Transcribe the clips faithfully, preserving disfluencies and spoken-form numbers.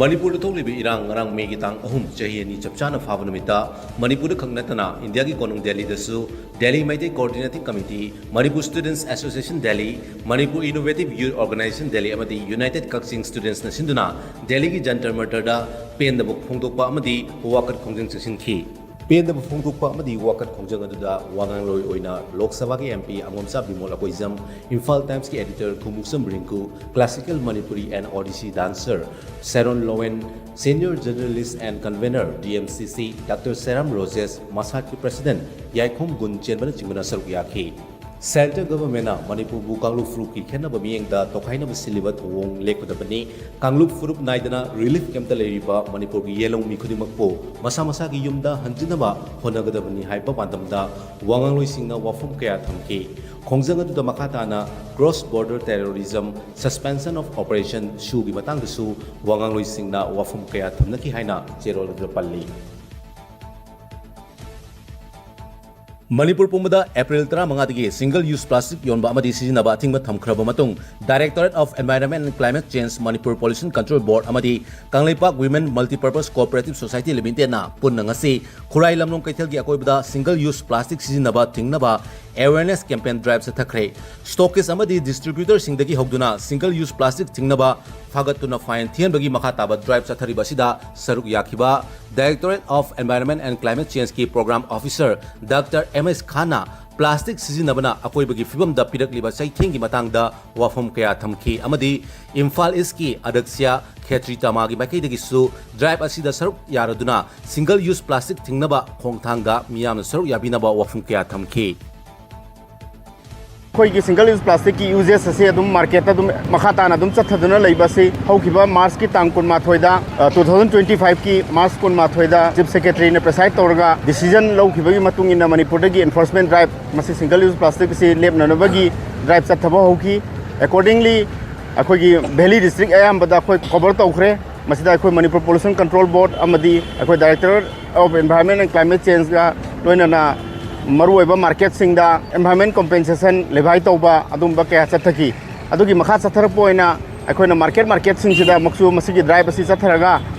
ꯃꯅꯤꯄꯨꯔꯗ ꯊꯣꯛꯂꯤꯕ ꯏꯔꯥꯡ ꯉꯔꯥꯡ ꯃꯦꯒꯤ ꯇꯥꯡ ꯑꯍꯨꯝ, ꯆꯍꯤ ꯑꯅꯤ ꯆꯞ ꯆꯥꯅ ꯐꯥꯕ ꯅꯨꯃꯤꯠꯇ ꯃꯅꯤꯄꯨꯔꯗ ꯈꯛ ꯅꯠꯇꯅ ꯏꯟꯗꯤꯌꯥꯒꯤ ꯀꯣꯅꯨꯡ ꯗꯦꯜꯂꯤꯗꯁꯨ Delhi Meitei coordinating committee, Manipur students association Delhi, Manipur innovative youth organization Delhi ꯑꯃꯗꯤ ꯌꯨꯅꯥꯏꯇꯦꯗ ꯀꯛꯆꯤꯡ ꯁ꯭ꯇꯨꯗꯦꯟꯠꯁꯅ ꯁꯤꯟꯗꯨꯅ ꯗꯦꯜꯂꯤꯒꯤ ꯖꯟꯇꯔ ꯃꯟꯇꯔꯗ ꯄꯦꯟꯗꯕ ꯐꯣꯡꯗꯣꯛꯄ ꯑꯃꯗꯤ ꯋꯥꯀꯠ ꯈꯣꯡꯖꯪ ꯆꯪꯁꯤꯟꯈꯤ꯫ ꯄꯦꯟꯗꯕ ꯐꯣꯡꯗꯣꯛꯄ ꯑꯃꯗꯤ ꯋꯥꯀꯠ ꯈꯣꯡꯖꯪ ꯑꯗꯨꯗ ꯋꯥ ꯉꯥꯡꯂꯣꯏ ꯑꯣꯏꯅ ꯂꯣꯛ ꯁꯚꯥꯒꯤ ꯑꯦꯝ ꯄꯤ ꯑꯉꯣꯝꯆꯥ ꯕꯤꯃꯣꯜ ꯑꯀꯣꯏꯖꯝ, ꯏꯝꯐꯥꯜ ꯇꯥꯏꯝꯁꯀꯤ editor Khumukcham Rinku, classical Manipuri and Odissi dancer Sharon Lowen, senior journalist and convener D M C C doctor ꯁꯦꯔꯥꯝ Rojesh, ꯃꯁꯥꯠꯀꯤ president ꯌꯥꯏꯈꯣꯝ ꯒꯨꯟꯆꯦꯟꯕꯅꯆꯤꯡꯕꯅ ꯁꯔꯨꯛ ꯌꯥꯈꯤ꯫ ꯁꯦꯟꯇ꯭ꯔꯦꯜ ꯒꯚꯔꯟꯃꯦꯟꯠꯅ ꯃꯅꯤꯄꯨꯔꯕꯨ ꯀꯥꯡꯂꯨꯞ ꯐꯨꯔꯨꯞꯀꯤ ꯈꯦꯠꯅꯕ ꯃꯤꯠꯌꯦꯡꯗ ꯇꯣꯈꯥꯏꯅꯕ ꯁꯤꯜꯂꯤꯕ ꯊꯧꯑꯣꯡ ꯂꯦꯞꯀꯗꯕꯅꯤ꯫ ꯀꯥꯡꯂꯨꯞ ꯐꯨꯔꯨꯞ ꯅꯥꯏꯗꯅ ꯔꯤꯂꯤꯐ ꯀꯦꯝꯞꯇ ꯂꯩꯔꯤꯕ ꯃꯅꯤꯄꯨꯔꯒꯤ ꯌꯦꯜꯍꯧꯃꯤ ꯈꯨꯗꯤꯡꯃꯛꯄꯨ ꯃꯁꯥ ꯃꯁꯥꯒꯤ ꯌꯨꯝꯗ ꯍꯟꯖꯤꯟꯅꯕ ꯍꯣꯠꯅꯒꯗꯕꯅꯤ ꯍꯥꯏꯕ ꯄꯥꯟꯗꯝꯗ ꯋꯥꯉꯥꯡꯂꯣꯏꯁꯤꯡꯅ ꯋꯥꯐꯝ ꯀꯌꯥ ꯊꯝꯈꯤ꯫ ꯈꯣꯡꯖꯪ ꯑꯗꯨꯗ ꯃꯈꯥ ꯇꯥꯅ cross border terrorism, suspension of operation, ꯁꯨꯒꯤ ꯃꯇꯥꯡꯗꯁꯨ ꯋꯥꯉꯥꯡꯂꯣꯏꯁꯤꯡꯅ ꯋꯥꯐꯝ ꯀꯌꯥ ꯊꯝꯅꯈꯤ ꯍꯥꯏꯅ ꯆꯦꯔꯣꯜ ꯑꯗꯨꯗ ꯄꯜꯂꯤ꯫ ꯃꯅꯤꯄꯨꯔ ꯄꯨꯝꯕꯗ ꯑꯦꯄ꯭ꯔꯤꯜ ꯇꯔꯥꯃꯉꯥꯗꯒꯤ ꯁꯤꯡꯒꯜ ꯌꯨꯁ ꯄ꯭ꯂꯥꯁꯇꯤꯛ ꯌꯣꯟꯕ ꯑꯃꯗꯤ ꯁꯤꯖꯤꯟꯅꯕ ꯑꯊꯤꯡꯕ ꯊꯝꯈ꯭ꯔꯕ ꯃꯇꯨꯡ, Directorate of Environment and Climate Change, Manipur Pollution Control Board ꯑꯃꯗꯤ Kangleipak Women Multipurpose Cooperative Society Limitedꯅ ꯄꯨꯟꯅ ꯉꯁꯤ ꯈꯨꯔꯥꯏ ꯂꯝꯂꯣꯡ ꯀꯩꯊꯦꯜꯒꯤ ꯑꯀꯣꯏꯕꯗ ꯁꯤꯡꯒꯜ ꯌꯨꯁ ꯄ꯭ꯂꯥꯁꯇꯤꯛ ꯁꯤꯖꯤꯟꯅꯕ ꯊꯤꯡꯅꯕ awareness campaign drive ꯆꯠꯊꯈ꯭ꯔꯦ꯫ Stockist ꯑꯃꯗꯤ distributorꯁꯤꯡꯗꯒꯤ ꯍꯧꯗꯨꯅ ꯁꯤꯡꯒꯜ ꯌꯨꯁ ꯄ꯭ꯂꯥꯁꯇꯤꯛ ꯊꯤꯡꯅꯕ ꯐꯥꯒꯠꯇꯨꯅ fine ꯊꯤꯍꯟꯕꯒꯤ ꯃꯈꯥ ꯇꯥꯕ drive ꯆꯠꯊꯔꯤꯕ ꯑꯁꯤꯗ ꯁꯔꯨꯛ ꯌꯥꯈꯤꯕ Directorate of Environment and Climate Changeꯀꯤ Program Officer doctor M S ꯈꯥꯟꯅ ꯄ꯭ꯂꯥꯁꯇꯤꯛ ꯁꯤꯖꯤꯟꯅꯕꯅ ꯑꯩꯈꯣꯏꯕꯒꯤ ꯐꯤꯕꯝꯗ ꯄꯤꯔꯛꯂꯤꯕ ꯆꯩꯊꯦꯡꯒꯤ ꯃꯇꯥꯡꯗ ꯋꯥꯐꯝ ꯀꯌꯥ ꯊꯝꯈꯤ ꯑꯃꯗꯤ ꯏꯝꯐꯥꯜ ꯏꯁꯀꯤ ꯑꯗꯛꯁꯤꯌꯥ ꯈꯦꯇ꯭ꯔꯤ ꯇꯃꯥꯒꯤ ꯃꯥꯏꯀꯩꯗꯒꯤꯁꯨ drive ꯑꯁꯤꯗ ꯁꯔꯨꯛ ꯌꯥꯔꯗꯨꯅ ꯁꯤꯡꯒꯜ ꯌꯨꯁ ꯄ꯭ꯂꯥꯁꯇꯤꯛ ꯊꯤꯡꯅꯕ ꯈꯣꯡꯊꯥꯡꯗ ꯃꯤꯌꯥꯝꯅ ꯁꯔꯨꯛ ꯌꯥꯕꯤꯅꯕ ꯋꯥꯐꯝ ꯀꯌꯥ ꯊꯝꯈꯤ꯫ ꯑꯩꯈꯣꯏꯒꯤ ꯁꯤꯡꯒꯜ ꯌꯨꯁ ꯄ꯭ꯂꯥꯁꯇꯤꯛꯀꯤ ꯌꯨꯖꯦꯁ ꯑꯁꯤ ꯑꯗꯨꯝ ꯃꯥꯔꯀꯦꯠꯇ ꯑꯗꯨꯝ ꯃꯈꯥ ꯇꯥꯅ ꯑꯗꯨꯝ ꯆꯠꯊꯗꯨꯅ ꯂꯩꯕ ꯑꯁꯤ ꯍꯧꯈꯤꯕ ꯃꯥꯔꯆꯀꯤ ꯇꯥꯡ ꯀꯨꯟꯃꯥꯊꯣꯏꯗ, ꯑ, two thousand twenty fiveꯀꯤ ꯃꯥꯔꯆ ꯀꯨꯟꯃꯥꯊꯣꯏꯗ ꯆꯤꯐ ꯁꯦꯀ꯭ꯔꯦꯇꯔꯤꯅ ꯄ꯭ꯔꯦꯁꯥꯏꯗ ꯇꯧꯔꯒ ꯗꯤꯁꯤꯖꯟ ꯂꯧꯈꯤꯕꯒꯤ ꯃꯇꯨꯡ ꯏꯟꯅ ꯃꯅꯤꯄꯨꯔꯗꯒꯤ enforcement drive, ꯃꯁꯤ ꯁꯤꯡꯒꯜ ꯌꯨꯁ ꯄ꯭ꯂꯥꯁꯇꯤꯛ ꯑꯁꯤ ꯂꯦꯞꯅꯅꯕꯒꯤ drive ꯆꯠꯊꯕ ꯍꯧꯈꯤ꯫ Accordingly, ꯑꯩꯈꯣꯏꯒꯤ ꯚꯦꯂꯤ ꯗꯤꯁꯇ꯭ꯔꯤꯛ ꯑꯌꯥꯝꯕꯗ ꯑꯩꯈꯣꯏ ꯀꯣꯚꯔ ꯇꯧꯈ꯭ꯔꯦ꯫ ꯃꯁꯤꯗ ꯑꯩꯈꯣꯏ ꯃꯅꯤꯄꯨꯔ ꯄꯣꯂꯨꯁꯟ ꯀꯟꯇ꯭ꯔꯣꯜ ꯕꯣꯔꯗ ꯑꯃꯗꯤ ꯑꯩꯈꯣꯏ Directorate of Environment and Climate Changeꯒ ꯂꯣꯏꯅꯅ ꯃꯔꯨꯑꯣꯏꯕ ꯃꯥꯔꯀꯦꯠꯁꯤꯡꯗ environment compensation ꯂꯦꯚꯥꯏ ꯇꯧꯕ ꯑꯗꯨꯝꯕ ꯀꯌꯥ ꯆꯠꯊꯈꯤ꯫ ꯑꯗꯨꯒꯤ ꯃꯈꯥ ꯆꯠꯊꯔꯛꯄ ꯑꯣꯏꯅ ꯑꯩꯈꯣꯏꯅ ꯃꯥꯔꯀꯦꯠ ꯃꯥꯔꯀꯦꯠꯁꯤꯡꯁꯤꯗ ꯑꯃꯨꯛꯁꯨ ꯃꯁꯤꯒꯤ ꯗ꯭ꯔꯥꯏꯕ ꯑꯁꯤ ꯆꯠꯊꯔꯒ,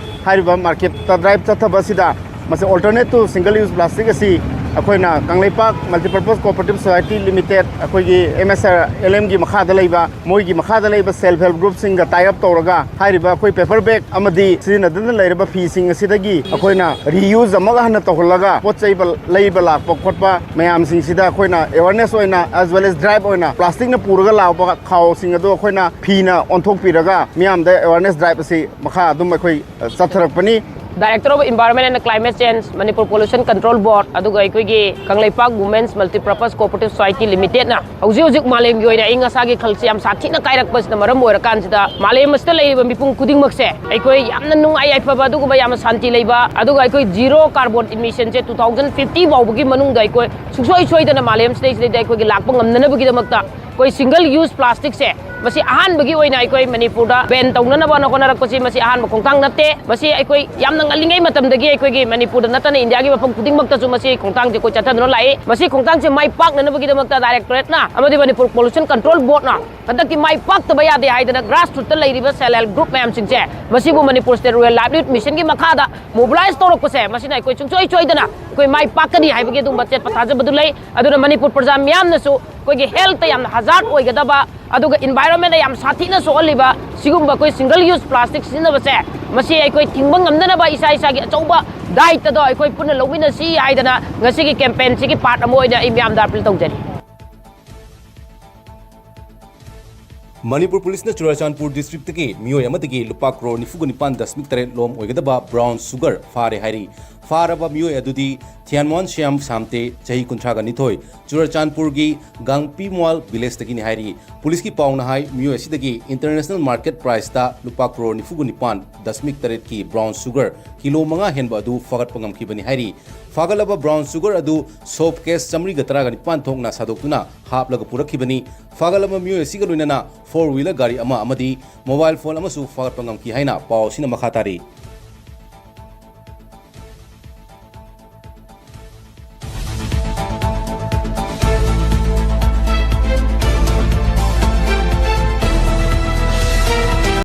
ꯍꯥꯏꯔꯤꯕ ꯃꯥꯔꯀꯦꯠꯇ ꯗ꯭ꯔꯥꯏꯕ ꯆꯠꯊꯕ ꯑꯁꯤꯗ ꯃꯁꯤ alternate two single use plastic ꯑꯁꯤ ꯑꯩꯈꯣꯏꯅ Kangleipak multipurpose cooperative society limited, ꯑꯩꯈꯣꯏꯒꯤ ꯑꯦꯝ ꯑꯦꯁ ꯑꯥꯔ ꯑꯦꯜ ꯑꯦꯝꯒꯤ ꯃꯈꯥꯗ ꯂꯩꯕ, ꯃꯣꯏꯒꯤ ꯃꯈꯥꯗ ꯂꯩꯕ ꯁꯦꯜꯐ ꯍꯦꯜꯞ ꯒ꯭ꯔꯨꯞꯁꯤꯡꯒ ꯇꯥꯏ ꯑꯞ ꯇꯧꯔꯒ, ꯍꯥꯏꯔꯤꯕ ꯑꯩꯈꯣꯏ ꯄꯦꯄꯔ ꯕꯦꯒ ꯑꯃꯗꯤ ꯁꯤꯖꯤꯟꯅꯗꯨꯅ ꯂꯩꯔꯕ ꯐꯤꯁꯤꯡ ꯑꯁꯤꯗꯒꯤ ꯑꯩꯈꯣꯏꯅ ꯔꯤꯌꯨꯁ ꯑꯃꯒ ꯍꯟꯅ ꯇꯧꯍꯜꯂꯒ ꯄꯣꯠ ꯆꯩ ꯂꯩꯕ ꯂꯥꯛꯄ ꯈꯣꯠꯄ ꯃꯌꯥꯝꯁꯤꯡꯁꯤꯗ ꯑꯩꯈꯣꯏꯅ ꯑꯦꯋꯥꯔꯅꯦꯁ ꯑꯣꯏꯅ, ꯑꯦꯖ ꯋꯦꯜ ꯑꯦꯁ ꯗ꯭ꯔꯥꯏꯕ ꯑꯣꯏꯅ, ꯄ꯭ꯂꯥꯁꯇꯤꯛꯅ ꯄꯨꯔꯒ ꯂꯥꯛꯄ ꯈꯥꯎꯁꯤꯡ ꯑꯗꯨ ꯑꯩꯈꯣꯏꯅ ꯐꯤꯅ ꯑꯣꯟꯊꯣꯛꯄꯤꯔꯒ ꯃꯤꯌꯥꯝꯗ ꯑꯦꯋꯥꯔꯅꯦꯁ ꯗ꯭ꯔꯥꯏꯕ ꯑꯁꯤ ꯃꯈꯥ ꯑꯗꯨꯝ ꯑꯩꯈꯣꯏ, ꯑ, ꯆꯠꯊꯔꯛꯄꯅꯤ꯫ Director of Environment and Climate Change, Manipur Pollution Control Board, ꯑꯗꯨꯒ ꯑꯩꯈꯣꯏꯒꯤ Kangleipak Women's Multipurpose Cooperative Society Limitedꯅ ꯍꯧꯖꯤꯛ ꯍꯧꯖꯤꯛ ꯃꯥꯂꯦꯝꯒꯤ ꯑꯣꯏꯅ ꯑꯏꯪ ꯑꯁꯥꯒꯤ ꯈꯜꯁꯤ ꯌꯥꯝ ꯁꯥꯊꯤꯅ ꯀꯥꯏꯔꯛꯄꯁꯤꯅ ꯃꯔꯝ ꯑꯣꯏꯔꯀꯥꯟꯁꯤꯗ, ꯃꯥꯂꯦꯝ ꯑꯁꯤꯗ ꯂꯩꯔꯤꯕ ꯃꯤꯄꯨꯝ ꯈꯨꯗꯤꯡꯃꯛꯁꯦ ꯑꯩꯈꯣꯏ ꯌꯥꯝꯅ ꯅꯨꯡꯉꯥꯏ ꯌꯥꯏꯐꯕ, ꯑꯗꯨꯒꯨꯝꯕ ꯌꯥꯝꯅ ꯁꯥꯟꯇꯤ ꯂꯩꯕ, ꯑꯗꯨꯒ ꯑꯩꯈꯣꯏ ꯖꯤꯔꯣ ꯀꯥꯔꯕꯣꯟ ꯏꯃꯤꯁꯟꯁꯦ ꯇꯨ ꯊꯥꯎꯖꯟ ꯐꯤꯐꯇꯤ ꯐꯥꯎꯕꯒꯤ ꯃꯅꯨꯡꯗ ꯑꯩꯈꯣꯏ ꯁꯨꯡꯁꯣꯏ ꯁꯣꯏꯗꯅ ꯃꯥꯂꯦꯝꯁꯤꯗꯩꯁꯤꯗꯩꯗ ꯑꯩꯈꯣꯏꯒꯤ ꯂꯥꯛꯄ ꯉꯝꯅꯅꯕꯒꯤꯗꯃꯛꯇ ꯑꯩꯈꯣꯏ ꯁꯤꯡꯒꯜ ꯌꯨꯁ ꯄ꯭ꯂꯥꯁꯇꯤꯛꯁꯦ ꯃꯁꯤ ꯑꯍꯥꯟꯕꯒꯤ ꯑꯣꯏꯅ ꯑꯩꯈꯣꯏ ꯃꯅꯤꯄꯨꯔꯗ ꯕꯦꯟ ꯇꯧꯅꯅꯕꯅ ꯍꯣꯠꯅꯔꯛꯄꯁꯤ ꯃꯁꯤ ꯑꯍꯥꯟꯕ ꯈꯣꯡꯊꯥꯡ ꯅꯠꯇꯦ꯫ ꯃꯁꯤ ꯑꯩꯈꯣꯏ ꯌꯥꯝꯅ ꯉꯜꯂꯤꯉꯩ ꯃꯇꯝꯗꯒꯤ ꯑꯩꯈꯣꯏꯒꯤ ꯃꯅꯤꯄꯨꯔꯗ ꯅꯠꯇꯅ ꯏꯟꯗꯤꯌꯥꯒꯤ ꯃꯐꯝ ꯈꯨꯗꯤꯡꯃꯛꯇꯁꯨ ꯃꯁꯤ ꯈꯣꯡꯊꯥꯡꯁꯦ ꯑꯩꯈꯣꯏ ꯆꯠꯊꯗꯨꯅ ꯂꯥꯛꯏ꯫ ꯃꯁꯤ ꯈꯣꯡꯊꯥꯡꯁꯦ ꯃꯥꯏ ꯄꯥꯛꯅꯅꯕꯒꯤꯗꯃꯛꯇ ꯗꯥꯏꯔꯦꯛꯇꯣꯔꯦꯠꯅ ꯑꯃꯗꯤ ꯃꯅꯤꯄꯨꯔ ꯄꯣꯂꯨꯁꯟ ꯀꯟꯇ꯭ꯔꯣꯜ ꯕꯣꯔꯗꯅ ꯍꯟꯗꯛꯇꯤ ꯃꯥꯏ ꯄꯥꯛꯇꯕ ꯌꯥꯗꯦ ꯍꯥꯏꯗꯅ ꯒ꯭ꯔꯥꯁ ꯔꯨꯠꯇ ꯂꯩꯔꯤꯕ ꯁꯦꯜꯐ ꯍꯦꯜꯞ ꯒ꯭ꯔꯨꯞ ꯃꯌꯥꯝꯁꯤꯡꯁꯦ ꯃꯁꯤꯕꯨ ꯃꯅꯤꯄꯨꯔ ꯁ꯭ꯇꯦꯠ ꯔꯨꯔꯦꯜ ꯂꯥꯏꯚꯂꯤꯍꯨꯗ ꯃꯤꯁꯟꯒꯤ ꯃꯈꯥꯗ ꯃꯣꯕꯤꯂꯥꯏꯁ ꯇꯧꯔꯛꯄꯁꯦ ꯃꯁꯤꯅ ꯑꯩꯈꯣꯏ ꯁꯨꯡꯁꯣꯏ ꯁꯣꯏꯗꯅ ꯑꯩꯈꯣꯏ ꯃꯥꯏ ꯄꯥꯛꯀꯅꯤ ꯍꯥꯏꯕꯒꯤ ꯑꯗꯨꯒꯨꯝꯕ ꯑꯆꯦꯠꯄ ꯊꯥꯖꯕꯗꯨ ꯂꯩ꯫ ꯑꯗꯨꯅ ꯃꯅꯤꯄꯨꯔ ꯄ꯭ꯔꯖꯥ ꯃꯤꯌꯥꯝꯅꯁꯨ ꯑꯩꯈꯣꯏꯒꯤ ꯍꯦꯜꯠꯇ ꯌꯥꯝꯅ ꯍꯖꯥꯔꯠ ꯑꯣꯏꯒꯗꯕ, ꯑꯗꯨꯒ ꯏꯟꯚꯥꯏꯔꯣꯟꯃꯦꯟꯗ ꯌꯥꯝ ꯁꯥꯊꯤꯅ ꯁꯣꯛꯍꯜꯂꯤꯕ ꯁꯤꯒꯨꯝꯕ ꯑꯩꯈꯣꯏ ꯁꯤꯡꯒꯜ ꯌꯨꯁ ꯄ꯭ꯂꯥꯁꯇꯤꯛ ꯁꯤꯖꯤꯟꯅꯕꯁꯦ ꯃꯁꯤ ꯑꯩꯈꯣꯏ ꯊꯤꯡꯕ ꯉꯝꯅꯅꯕ ꯏꯁꯥ ꯏꯁꯥꯒꯤ ꯑꯆꯧꯕ ꯗꯥꯏꯇꯗꯣ ꯑꯩꯈꯣꯏ ꯄꯨꯟꯅ ꯂꯧꯃꯤꯟꯅꯁꯤ ꯍꯥꯏꯗꯅ ꯉꯁꯤꯒꯤ ꯀꯦꯝꯄꯦꯟꯁꯤꯒꯤ ꯄꯥꯔꯠ ꯑꯃ ꯑꯣꯏꯅ ꯑꯩ ꯃꯤꯌꯥꯝꯗ ꯑꯄꯤꯜ ꯇꯧꯖꯔꯤ꯫ ꯃꯅꯤꯄꯨꯔ ꯄꯨꯂꯤꯁꯅ ꯆꯨꯔꯥꯆꯥꯟꯄꯨꯔ ꯗꯤꯁꯇ꯭ꯔꯤꯛꯇꯒꯤ ꯃꯤꯑꯣꯏ ꯑꯃꯗꯒꯤ ꯂꯨꯄꯥ ꯀ꯭ꯔꯣꯔ ꯅꯤꯐꯨꯒ ꯅꯤꯄꯥꯟ ꯗꯁꯃꯤꯛ ꯇꯔꯦꯠ ꯂꯣꯝ ꯑꯣꯏꯒꯗꯕ ꯕ꯭ꯔꯥꯎꯟ ꯁꯨꯒꯔ ꯐꯥꯔꯦ ꯍꯥꯏꯔꯤ꯫ ꯐꯥꯔꯕ ꯃꯤꯑꯣꯏ ꯑꯗꯨꯗꯤ ꯊꯤꯌꯥꯟꯃꯣꯟ ꯁ꯭ꯌꯥꯝ ꯁꯥꯝꯇꯦ, ꯆꯍꯤ ꯀꯨꯟꯊ꯭ꯔꯥꯒ ꯅꯤꯊꯣꯏ, ꯆꯨꯔꯥꯆꯥꯟꯄꯨꯔꯒꯤ ꯒꯥꯡꯄꯤꯃ꯭ꯋꯥꯜ ꯚꯤꯂꯦꯖꯇꯒꯤꯅꯤ ꯍꯥꯏꯔꯤ꯫ ꯄꯨꯂꯤꯁꯀꯤ ꯄꯥꯎꯅ ꯍꯥꯏ, ꯃꯤꯑꯣꯏ ꯑꯁꯤꯗꯒꯤ ꯏꯟꯇꯔꯅꯦꯁꯅꯦꯜ ꯃꯥꯔꯀꯦꯠ ꯄ꯭ꯔꯥꯏꯁꯇ ꯂꯨꯄꯥ ꯀ꯭ꯔꯣꯔ ꯅꯤꯐꯨꯒ ꯅꯤꯄꯥꯟ ꯗꯁꯃꯤꯛ ꯇꯔꯦꯠꯀꯤ ꯕ꯭ꯔꯥꯎꯟ ꯁꯨꯒꯔ ꯀꯤꯂꯣ ꯃꯉꯥ ꯍꯦꯟꯕ ꯑꯗꯨ ꯐꯥꯒꯠꯄ ꯉꯝꯈꯤꯕꯅꯤ ꯍꯥꯏꯔꯤ꯫ ꯐꯥꯒꯠꯂꯕ ꯕ꯭ꯔꯥꯎꯟ ꯁꯨꯒꯔ ꯑꯗꯨ ꯁꯣꯞ ꯀꯦꯁ ꯆꯥꯃꯔꯤꯒ ꯇꯔꯥꯒ ꯅꯤꯄꯥꯟ ꯊꯣꯛꯅ ꯁꯥꯗꯣꯛꯇꯨꯅ ꯍꯥꯞꯂꯒ ꯄꯨꯔꯛꯈꯤꯕꯅꯤ꯫ ꯐꯥꯒꯠꯂꯕ ꯃꯤꯑꯣꯏ ꯑꯁꯤꯒ ꯂꯣꯏꯅꯅ ꯐꯣꯔ ꯋꯤꯂꯔ ꯒꯥꯔꯤ ꯑꯃ ꯑꯃꯗꯤ ꯃꯣꯕꯥꯏꯜ ꯐꯣꯟ ꯑꯃꯁꯨ ꯐꯥꯒꯠꯄ ꯉꯝꯈꯤ ꯍꯥꯏꯅ ꯄꯥꯎ ꯑꯁꯤꯅ ꯃꯈꯥ ꯇꯥꯔꯤ꯫